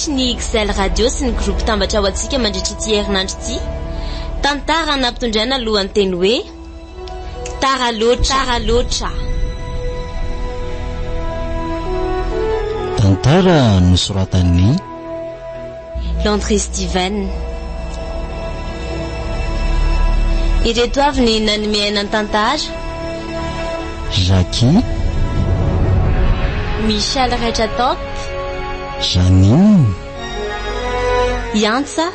Natolotry ny XL Radio sy ny Groupe Tambatra ho antsika mandritra ity herinandro ity. Tantara nampitondraina lohanteny hoe Tara loatra. Tara loatra. Tantara nosoratan'i. Landry Steven. Ireto avy ny nanome aina ny tantara. Jackie. Michel Raitra Top. Jeanine. I Antsa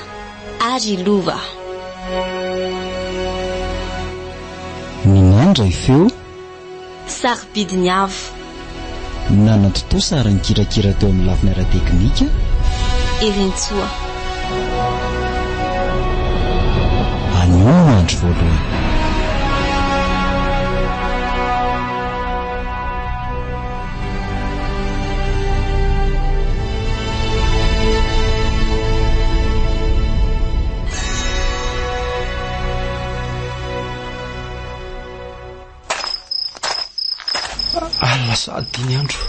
ary i Lova. Ny nandray feo. Sarobidy ny avo. Nanatontosa ary nikirakira teo amin'ny lafiny ara-teknika. Herintsoa. Anio no andro voalohany. Alina sahady dimy andro.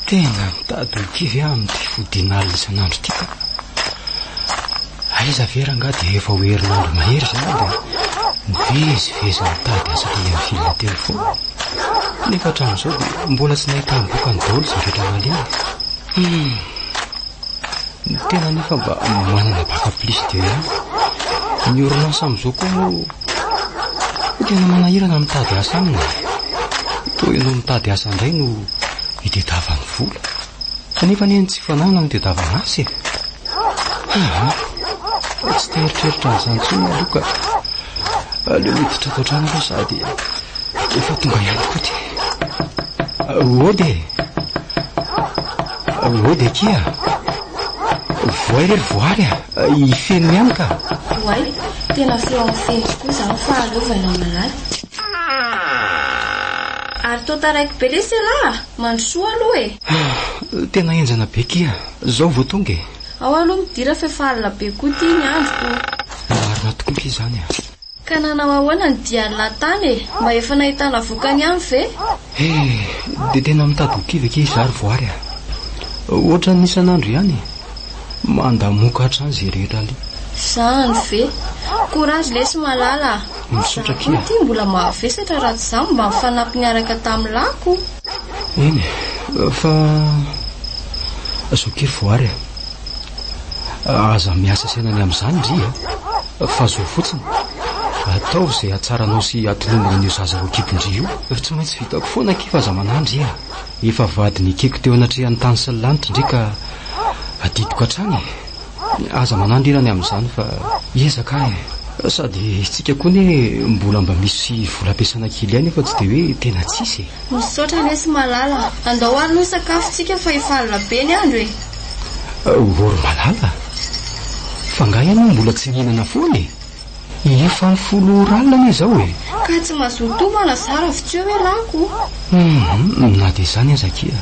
Tena mitady ho kivy aho amin'ity fodiana alina isan'andro ity ka. Aiza ve rangahy dia efa ho herinandro mahery izay aho dia nivezivezy nitady asa teny amin'ny fil teny foana. Nefa hatramin'izao dia mbola tsy nahitam-bokany daholo izay rehetra naleha. Hum. Ny tena anefa mba manana bac plus deux ihany. Ny orinasa amin'izao koa moa tena manahirana mitady asa aminy e. Toa ianao mitady asa indray no itadiavany vola. Kanefa anie ny tsy fananana no itadiavana asa e. Aa, tsy te hieritreritra an'izany intsony aho aloha ka. Aleo miditra ato an-trano aloha sady efa tonga ihany koa ty. Ody e! Ody akia! Voay re ry voary a! I Feno ihany ka! Oay, tena feo amin'ny Feno tokoa izany fa aleo vaina malala. Ary toa taraiky be lesy ialahy a! Mandrosoa aloha e! Tena henjana be kia! Zao vao tonga e! Ao aloha midira fa efa alina be koa ity ny andro ko! Marina tokoa kia izany a! Ka nanao ahoana ny dian'lah tany e? Mba efa nahitana vokany ihany ve? He, dia tena mitady ho kivy akia izaho ry voary a! Ohatran'ny isan'andro ihany e! Mandamoka hatrany izay rehetra aleha. Izany ve? Courage lesy malala a! Misaotra Izaho koa akia. ity mbola mavesatra raha tsy izaho mba nifanampy niaraka tamin'ny lako. Eny e, fa zao akia ry voary a! Aza miasa saina ny amin'izany ndry a! Fa zao fotsiny, ataovy izay hahatsaranao sy hahatolombina an'io zaza ao an-kibon-dry io. Tsy maintsy vitako foana akia fa aza manahy ndry a! Efa vady nekeko teo anatrehan'ny tany sy ny lanitra ndry ka adidiko hatrany e! Aza manahy ndry raha ny amin'izany fa hiezaka aho e! Sady isika koa anie mbola mba misy vola ampiasana kely ihany eo fa tsy dia hoe tena tsisy e! Misaotra lesy Malala a! Andao aloha hisakafo tsika fa efa alina be ny andro e! Ô ry Malala! Fa angaha ianao mbola tsy nihinana foana e? Efa amin'ny folo ora alina anie izao e! Ka tsy mazoto homana za raha vao tsy eo elah ko! Hum, na dia izany aza akia,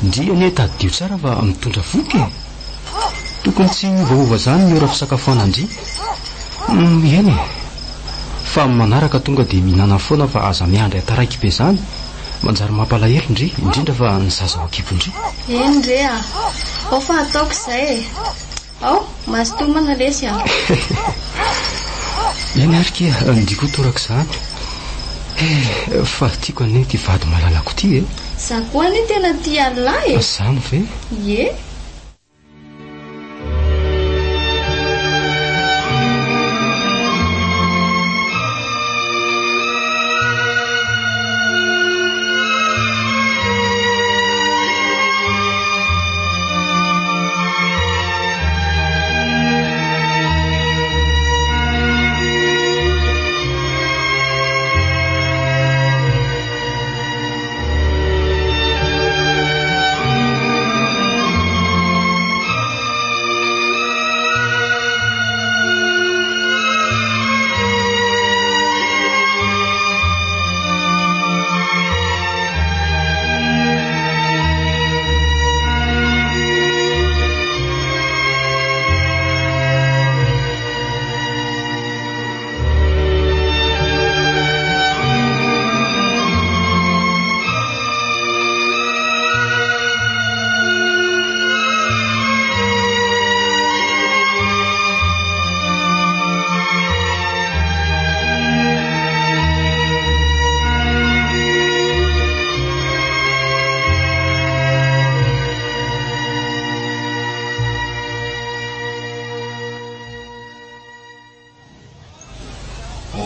ndry anie tadidio tsara fa mitondra voky e! Tokony tsy hiovaova izany ny ora fisakafoanan-dry. Humm, eny e! Fa amin'ny manaraka tonga dia mihinana foana fa aza miandry hataraiky be izany, manjary mampalahelo ndry, indrindra fa ny zaza ao an-kibon-dry. Eny re a! Ao fa ataoko izay e! Ao, mazotoa homana lesy a! Eny ary kia, ndry koa torak'izany. Eh, fa tiako anie ity vady malalako ity e! Za koa anie tena tia an'lah e! Zany ve? Ie!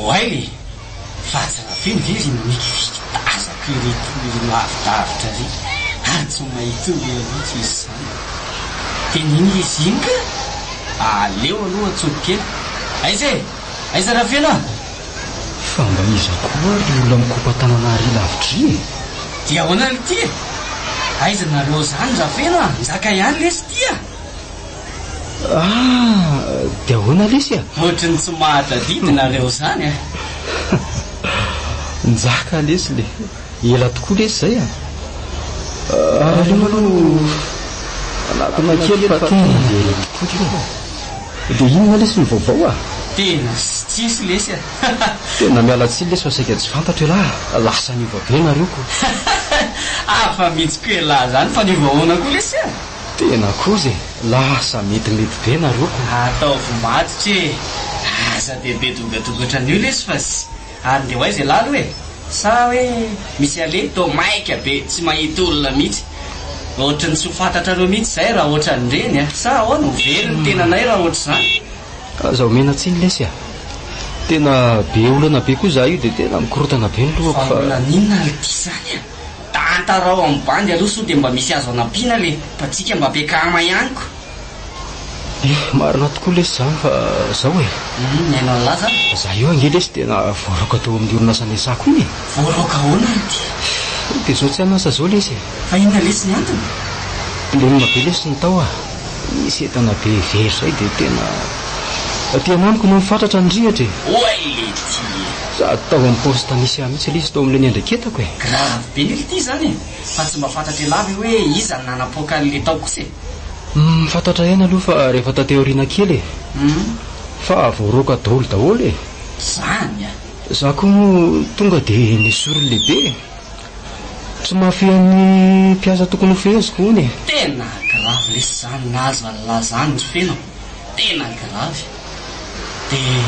Oay le! Fa tsy Rafeno ve ry mikiviky tazako ireto lavidavitra ry ary tsy mahita olona mihitsy izy izany. Teneno izy iny ka! Aleo aloha antsoiko kely. Aiza e! Aiza Rafeno a! Fa mba iza koa ary ry olona mikopa-tanana ary lavitra ry e? Dia ahoana ry ity e? Aiza nareo izany Rafeno a! Njaka ihany lesy ity a! Ah, dia ahoana lesy a? Ohatry ny tsy mahatadidy nareo izany a! Njaka lesy le, ela tokoa lesy izay a! Aleo aloha hanatona kely fa tena very tokoa io a! Dia inona lesy ny vaovao a? Tena tsisy lesy a! Tena miala tsiny lesy fa saika tsy fantatro elah, lasa niova be nareo ko! Hafa mihitsy koa elah izany fa niova ahoana koa lesy a? Tena kozy e! Lasa metimety be nareo ko! Ataovy matotra e! Aza dia be dogadoga ohatran'io lesy fa sy ary ndeha ho aiza elah aloha e? Sa hoe misy aleha toa maika be tsy mahita olona mihitsy? Ohatry ny tsy ho fantatrareo mihitsy izay raha ohatran'ireny a! Sa ahoana? Ho very ny tenanay raha ohatr'izany? Aza omena tsiny lesy a! Tena be olana be koa za io dia tena mikorontana be ny lohako fa. Fa olana inona ary ity izany a? Tantarao amin'ny bandy aloha sao dia mba misy azo anampiana le fa tsika mba be kama ihany ko. Eh, marina tokoa lesy zany fa zao e. Hum, mihaino an'lah za. Za io ange lesy tena voaroaka tao amin'ny orinasa niasako iny e. Voaroaka ahoana ry ty? Dia zao tsy an'asa zao lesy e. Fa inona lesy ny antony? Blème be lesy ny tao a. Nisy entana be very zay dia tena aty anamiko no mifatratra ny rihatra e. Oay le ty e. Sady tao amin'ny poste nisy ahy mihitsy ilay izy tao amin'ilay niandraiketako e. Grave be anie lty izany e! Fa tsy mba fantatr'elah ve hoe iza no nanapoaka an'le tao kosa e? Humm fantatra ihany aloha fa rehefa taty aoriana kely e! Fa voaroaka daholo daholo e! Zany a! Za koa moa tonga dia nesorin'ny lehibe e! Tsy mahafehy an'ny mpiasa tokony ho feheziko hono e! Tena grave lesy zany nahazo an'lah zany ry feno a! Tena grave! Dia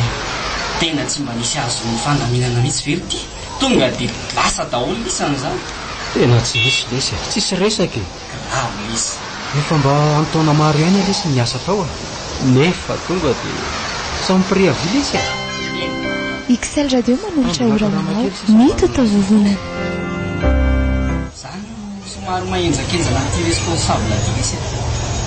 tena tsy mba nisy azo nifandaminana mihitsy ve ry ty? Tonga dia lasa daholo lisany zany. Tena tsy nisy lesy e! Tsisy resaka e! Grave lesy. Efa mba an-taona maro ihany lesy ny niasa tao a! Nefa tonga dia sans préavis lesy a! XL Radio manolotra ora ho anao ny totaovovonana. Zany no somary mahenjakenjana an'ity responsable ty lesy e!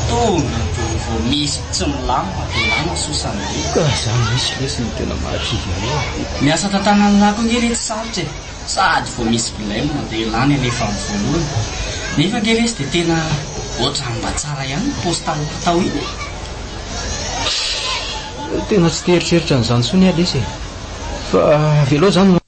Tonga dia vao misy tsy milamina dia lany asosany be. Ka zany mihitsy lesy no tena mahakivy anao e! Ny asa tantanan'lah koa nge letsy sarotra e! Sady vao misy blem dia lany alefa amin'ny voalohany. Nefa nge lesy dia tena ohatran'ny mba tsara ihany ny poste an'lah tao iny e! Tena tsy te hieritreritra an'izany intsony aho lesy e! Fa avelao izany.